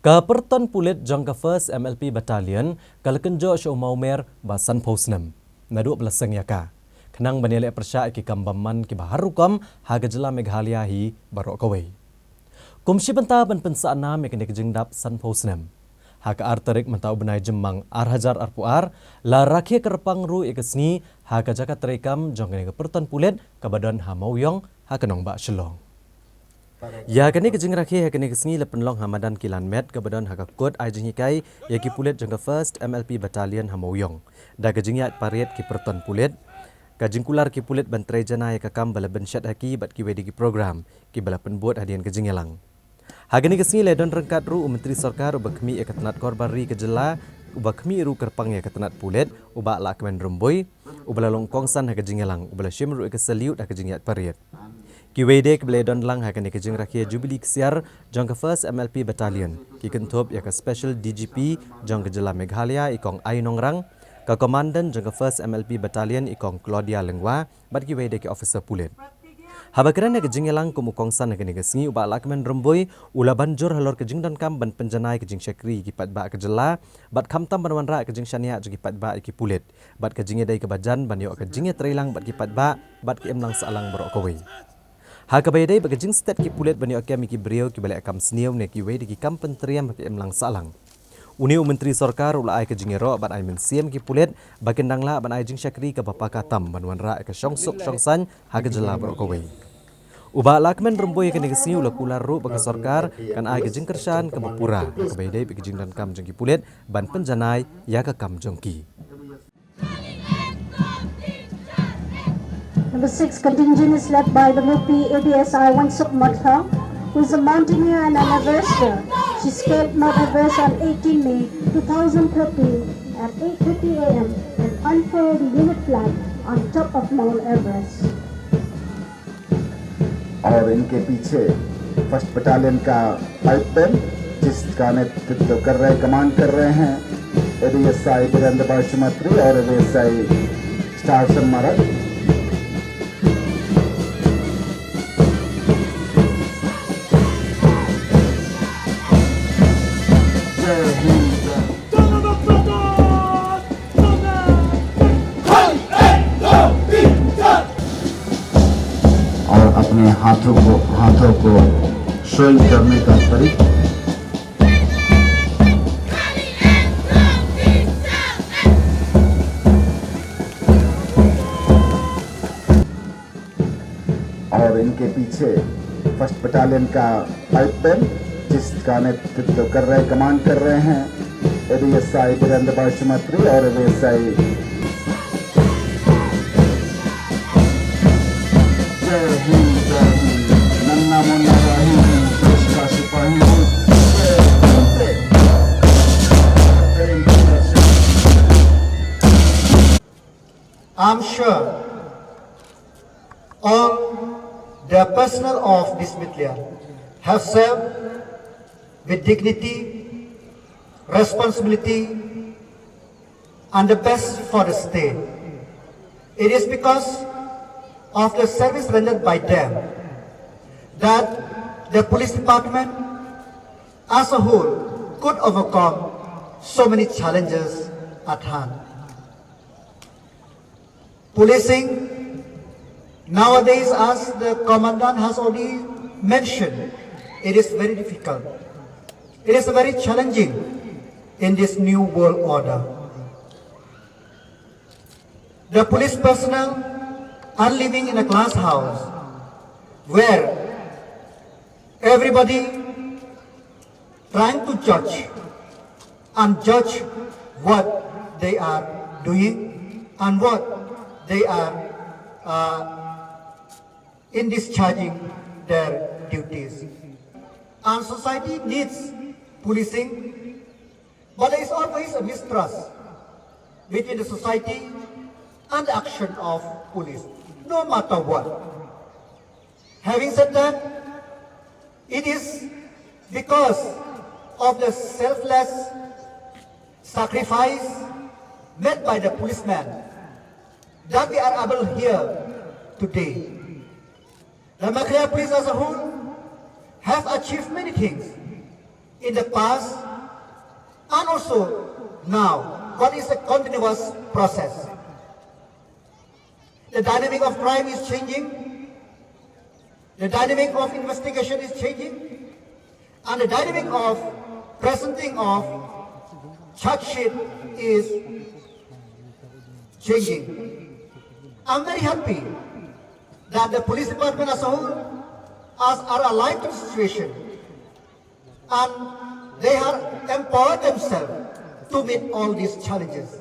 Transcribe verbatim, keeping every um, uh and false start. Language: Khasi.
Ka pyrton pulit jong ka First M L P Battalion ka la kynjoh sha u mawmer ba sanphew snem naduh ba la seng ïa ka, khnang ban ïaleh pyrshah ïa ki kam bymman kiba har rukom ha ka jylla Meghalaya hi baroh kawei. Kum shi bynta ban pynsah nam ïa kane ka jingdap sanphew snem, ha ka ar tarik mynta u bnai Jymmang ar hajar arphew ar, la rakhe kyrpang ruh ïa ka sngi ha ka jaka treikam jong kane ka pyrton pulit kaba don ha Mawïong, ha ka nongbah Shillong. Ïa kane ka jingrakhe ha kane ka sngi la pynlong ha madan Kilan Met kaba don ha ka kut ai jinghikai ïa ki pulit jong ka First M L P Battalion ha Mawïong, da ka jingïaid parade ki pyrton pulit, ka jingkular ki pulit ban trei janai ïa ka kam ba la bynshet ha ki bad kiwei de ki program kiba la pynbud hadien ka jingïalang. Ha kane ka sngi la don ryngkat ruh u Myntri Sorkar uba khmih ïa ka tnat korbar ri ka jylla, uba khmih ruh kyrpang ïa ka tnat pulit, u Bah Lahkmen Rymbui, uba la long kongsan ha ka jingïalang, uba la shim ruh ïa ka salute ha ka jingïaid parade. Kiwei de kiba la don lang ha kane ka jingrakhe Jubilee Ksiar jong ka First M L P Battalion ki kynthup ïa ka Special D G P jong ka jylla Meghalaya i Kong I Nongrang, ka Commandant jong ka First M L P Battalion i Kong Claudia Lyngwa, bad kiwei de ki officer pulit. Haba kren ha ka jingïalang kum u kongsan ha kane ka sngi, u Bah Lahkmen Rymbui u la ban jur halor ka jingdonkam ban pynjanai ka jingshakri ïa ki paidbah ka jylla, bad khamtam ban wanrah ka jingshaniah jong ki paidbah ïa ki pulit, bad ka jingïadei kaba jan ban ïoh ka jingïatreilang bad ki paidbah bad ka imlang sahlang baroh kawei. Ha kaba ïadei bad ka jingstet ki pulit ban ïoh kem ïa ki briew kiba leh kam sniew ne kiwei de ki kam pyntriem ha ka imlang sahlang, une u Myntri Sorkar u la ai ka jingïaroh ban ai mynsiem ki pulit ba kin dang lah ban ai jingshakri kaba paka tam ban wanrah ïa ka shongsuk shongsaiñ ha ka jylla baroh kawei. U Bah Lahkmen Rymbui ha kane ka sngi u la kular ruh ba ka sorkar kan ai ka jingkyrshan kaba pura ha kaba ïadei bad ka jingdonkam jong ki pulit ban pynjanai ïa ka kam jong ki. Number six contingent is led by the Mupi A B S I Wansuk Matha, who is a mountaineer and an adventurer. She scaled Mount Everest on eighteen May two thousand thirteen at eight thirty A M and unfurled the unit flag on top of Mount Everest. और इनके पीछे फर्स्ट बटालियन का पाइप बैन, जिसका नेतृत्व कर रहे, कमांड कर रहे हैं एडीएसआई वीरेंद्र भाई सुमत्री और एडीएसआई स्टार शर्मा राज। जय हिंद। और अपने हाथों को, हाथों को शोइंग करने का तरीका। और इनके पीछे फर्स्ट बटालियन का पाइप बैन, जिसका नेतृत्व कर रहे, कमांड कर रहे हैं एडीएसआई वीरेंद्र भाई सुमत्री और एडीएसआई। जय हिंद, जय हिंद। नन्ना मुन्ना राही हूँ, देश का सिपाही हूँ। जय हिंद। I'm sure all the personnel of this battalion have served with dignity, responsibility, and the best for the state. It is because of the service rendered by them that the police department as a whole could overcome so many challenges at hand. Policing nowadays, as the commandant has already mentioned, it is very difficult. It is very challenging in this new world order. The police personnel are living in a glass house where everybody trying to judge and judge what they are doing and what they are, uh, in discharging their duties. And society needs policing, but there is always a mistrust between the society and the action of police, no matter what. Having said that, it is because of the selfless sacrifice made by the policemen that we are able here today. The Meghalaya Police as a whole have achieved many things. in the past and also now, but it's a continuous process. The dynamic of crime is changing, the dynamic of investigation is changing, and the dynamic of presenting of charge sheet is changing. I'm very happy that the police department as a whole as are alive to the situation and they have empowered themselves to meet all these challenges.